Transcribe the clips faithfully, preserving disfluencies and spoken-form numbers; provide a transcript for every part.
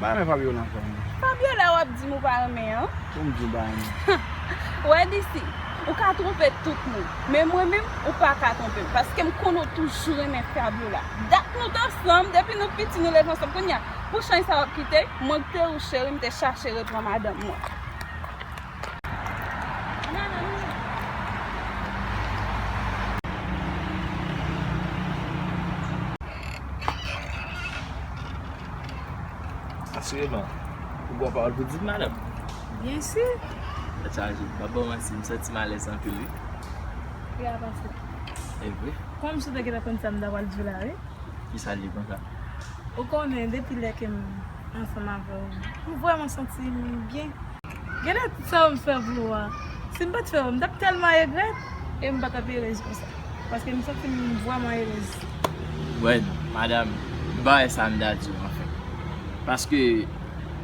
Pa renmen Fabiola ankò, non. Fabiola w ap di m ou pa renmen an? Pou m di w pa renmen. Wè D C, ou ka twonpe tout moun, men mwen menm, ou pa ka twonpe m, paske m konnen w toujou renmen Fabiola. Dat nou t ansanm, depi nou piti nou leve ansanm. Kounye a, pou chanj sa w ap kite, mwen te ou cheri, m te chache reprann madanm mwen. Asireman, ou gon pawòl pou di m, madanm? Byen si. Tèt chaje. M ap ba w manti, m santi m alèz anpil, wi. Kòman w pase? E vre. Kòm si w te gentan konn sa m ta pral di w la, wi. Kisa l ye konsa? Ou konnen, depi lè ke m ansanm avè w, m vrèman santi m byen. Genlè tout sa yo m fè pou ou a, si m pa t fè yo, m t ap tèlman regrèt, e m pa t ap erez konsa. Paske m santi m vrèman erez. Wè, madanm, m pa wè sa m ta di w, anfen. Paske,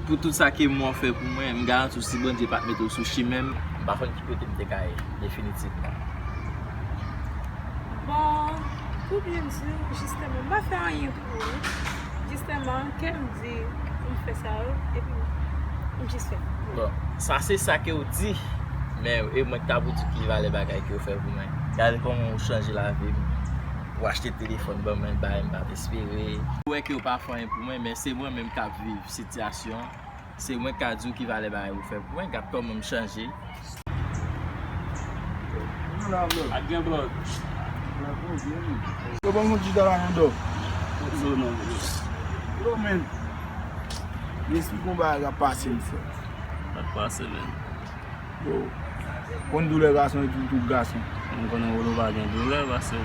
pou tout sa ke mwen fè pou mwen, m garanti w, si Bondye pa t mete w sou chimen m, m pa konn ki kote m te ka ye, definitivman. Bon, pou byen di w, jisteman, m pa fè anyen pou ou. Jisteman, kè m di pou m fè sa yo, epi m jis fè. Bon, sa se sa ke w di, men e mwen k ap di w ki valè bagay ke w fè pou mwen. Gade kòman w chanje lavi m. Ou achte telefòn ban mwen, bagay m pa t espere. Ou wè ke w pa fè anyen pou mwen, men se mwen menm k ap viv sitiyasyon an. Se mwen k ka di w ki valè bagay ou fè pou mwen, gad kòman m chanje. Ak gen blòd. Yo, ban m yon ti dòla nan dò. Yo, men. M esplike yon bagay k ap pase m, frè. K ap pase, men. Yo, konn doulè gason e tou, tout gason. M konnen ou pa gen doulè, paske.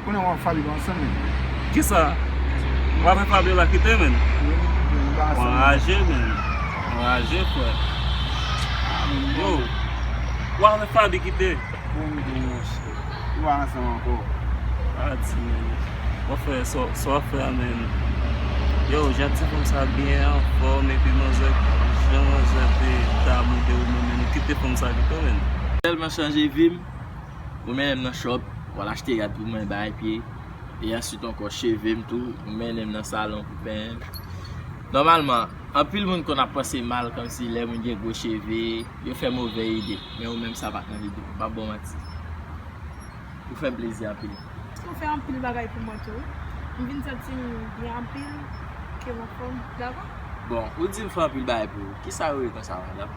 Konnen w ap Fabi ansanm, men. Kisa? W ap fè Fabiola kite, men. Wi, wi, m pa ansanm. W anraje, men. W anraje, frè. Yo, w ap fè Fabi kite. Bon, m di w, monchè. Nou pa ansanm ankò. Pati, men. W ap fè sa, sa w ap fè a, men. Yo, jan ti fanm sa byen anfòm, epi manzè, jan manzè te damou de ou, men, men, nou kite fanm sa kite w, men. Tèlman chanje vi m, ou mennen m nan shop, w al achte rad pou mwen, bay pye, e answit ankò cheve m tou, ou mennen m nan salon pou penyen m. Nòmalman, anpil moun konn ap panse mal kòmsi lè moun gen gwo cheve, yo fè movè ide, men ou menm sa pa t nan lide w, m p ap ba w manti. Ou fè m plezi anpil. Ou fè anpil bagay pou mwen tou, wi. M vin santi m byen anpil, ke m anfòm, dakò? Bon, ou di m fè anpil bagay pou ou. Kisa yo ye konsa, madanm?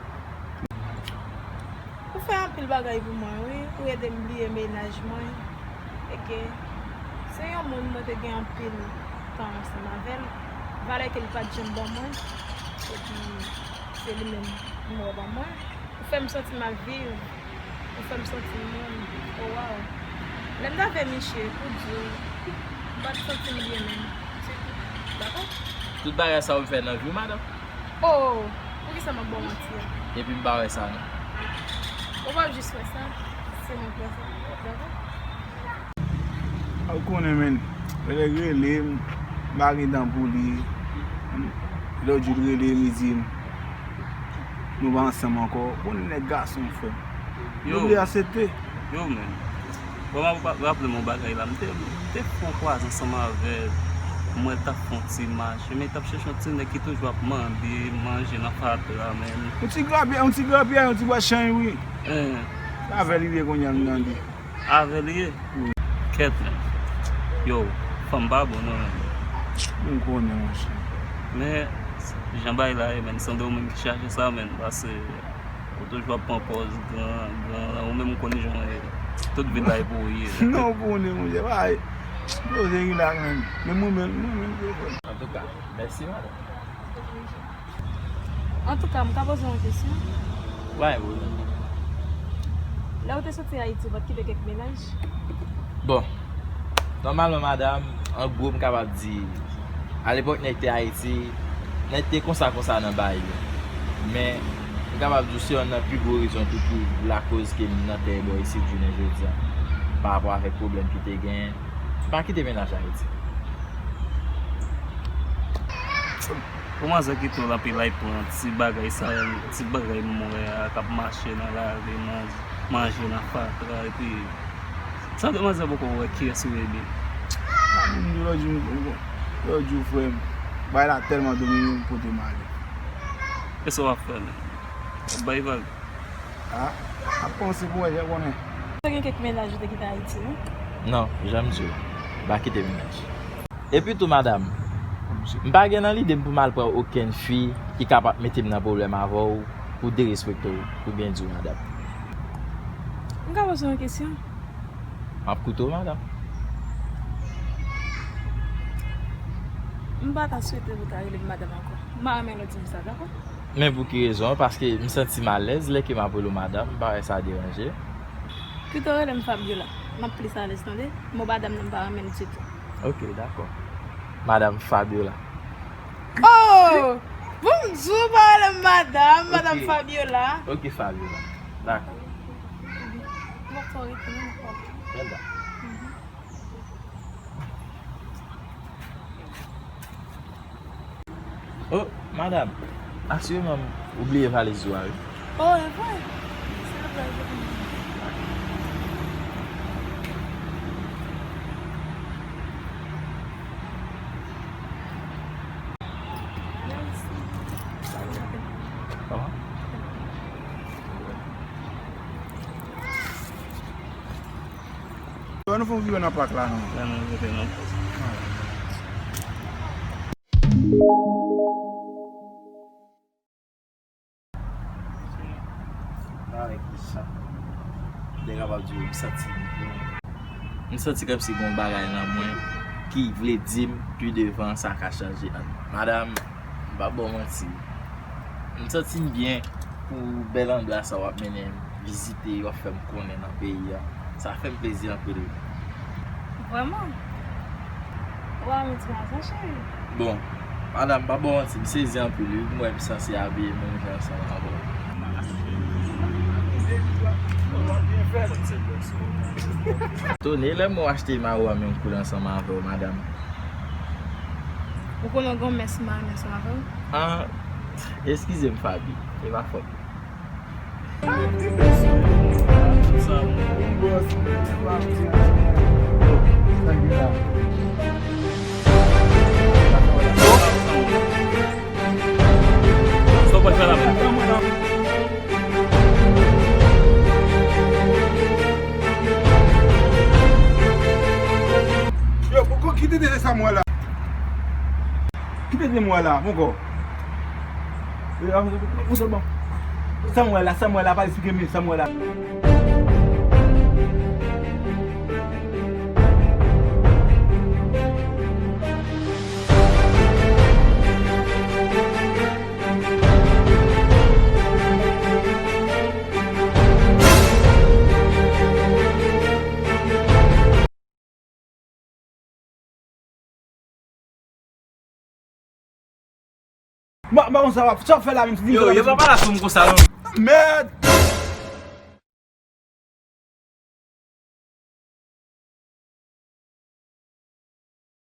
Ou fè anpil bagay pou mwen, wi. Ou ede m bliye mennaj mwen. E ke se yon moun mwen te gen anpil tan ansanm avè l. Valè ke l pa t janm ban mwen. Epi, se li menm m wè ban mwen. Ou fè m santi m ap viv. Ou fè m santi m menm. Oh, wow. Lè m t avè Miche, pou di w, m pa t santi m byen menm. Se tou. Dakò? Tout bagay sa yo m fè nan vi w, madanm. Oh, poukisa m ap ba w manti a? Epi m pa wè sa, non. Ou p ap jis wè sa, se mwen k wè sa. Dakò? Ou konnen, men, lè nèg rele m, m pa gen tan pou li. Lòt jou l rele, li di m, nou pa ansanm ankò. Ou konnen nèg gason, frè m. Yo. Oblije aksepte. Yo, men. Bon, m ap raple m yon bagay la. M te, m te fè yon kwaze ansanm avè l. M wè l t ap fè yon ti mache, men l t ap chèche yon ti nèg ki toujou ap mande manje nan fatra, men. Yon ti grapyè, yon ti grapyè, yon ti bwa chanj, wi. Sa avè l li ye kounye a, m tande. Avè l li ye? Wi. Kèt, men. Yo, fanm pa bon, non, men. M konnen, monchè. Men, jan bagay la ye, men, sanble w menm ki chache sa, men, paske ou toujou ap pran pòz gran, gran, ou menm ou konnen jan w ye. Tout vil la e pou ou ye. Non, ou konnen, monchè, pa, poze rilaks, men. Men mwen menm, mwen menm, yo, frè. Antouka, mèsi, madanm. Antouka, m ka poze w yon kesyon? Wi, wi. Lè w te soti Ayiti, ou pa t kite kèk mennaj? Bon, nòmalman, madanm, an gwo, m kapab di, alepòk nèg te Ayiti, nèg te konsa, konsa nan bay yo. Men, m kapab di w se yonn nan pi gwo rezon tou ki lakoz ke m nan tè bò isit jounen jodi a, pa rapò avèk pwoblèm ki te genyen. M pa kite mennaj Ayiti. Pou manzè kite w la, pi l ay pran ti bagay sa, ti bagay m wè a k ap mache nan lari, man-, manje nan fatra, epi sa demanzè poko wè kiyès ou ye byen. A, m di lòt jou, lòt jou, frè m, bagay la tèlman domine m, m pote m ale. Kisa w ap fè menm? W ap bay vag? Ah, ap kòmanse pou wè, jan w konnen. Te gen kèk mennaj ou te kite Ayiti, wi? Non, jan m di w, m pa kite mennaj. Epi tou, madanm, m pa gen nan lide m pou m al pran okenn fi ki kapab mete m nan pwoblèm avè w, pou derespekte w, pou byen di w, madanm. M ka poze w yon kesyon? M ap koute w, madanm. M pa ta swete pou w ta rele m madanm ankò. M pa renmen lè w di m sa, dakò? Men pou ki rezon? Paske m santi m alèz lè ke m ap rele w madanm, m pa wè sa deranje. Pito rele m Fabiola. M ap plis alèz, tande? Mo madanm nan m pa renmen l ditou. Ok, dakò. Madanm Fabiola. Oh! Bon, m di w pa rele m madanm, madanm Fabiola. Ok, Fabiola. Dakò. M ap fè w rete non, m ap fè w. Bèl dam. Oh, madanm, asireman ou bliye valiz ou a, wi. Oh, e vre? Se vre, je konprann. Mèsi. Kòman? Ann nou fè yon vire nan pak la, non? Ann nou vire nan pak. Bagay ki sa? M te kapab di w, m santi m byen. M santi kòmsi gen yon bagay nan mwen ki vle di m pi devan sa ka chanje. Madanm, m p ap ba w manti. M santi m byen pou bèl anblas sa w ap mennen m vizite, w ap fè m konnen nan peyi a. Sa fè m plezi anpil, wi. Vrèman? Ou pa menm ti maten, cheri. Bon, madanm, pa ba w manti, m sezi anpil, wi. M wè m sanse abiye menm jan ansanm avè w. Tone, lè m wè w achte mayo a menm koulè ansanm avè w, madanm. Ou konnen w gon mès m pa renmen ansanm avè w? Ah, eskize m, Faby. E pa fòt ou. Yo, poko kite de sa mwen la. Kite de mwen la, poko. Ou sèlman. Sa mwen la, sa mwen la, pa esplike m, sa mwen la. Mwen, mwen, sa w ap, sa w ap fè la menm? Yo, yo pa pale sou m konsa non. Mèd!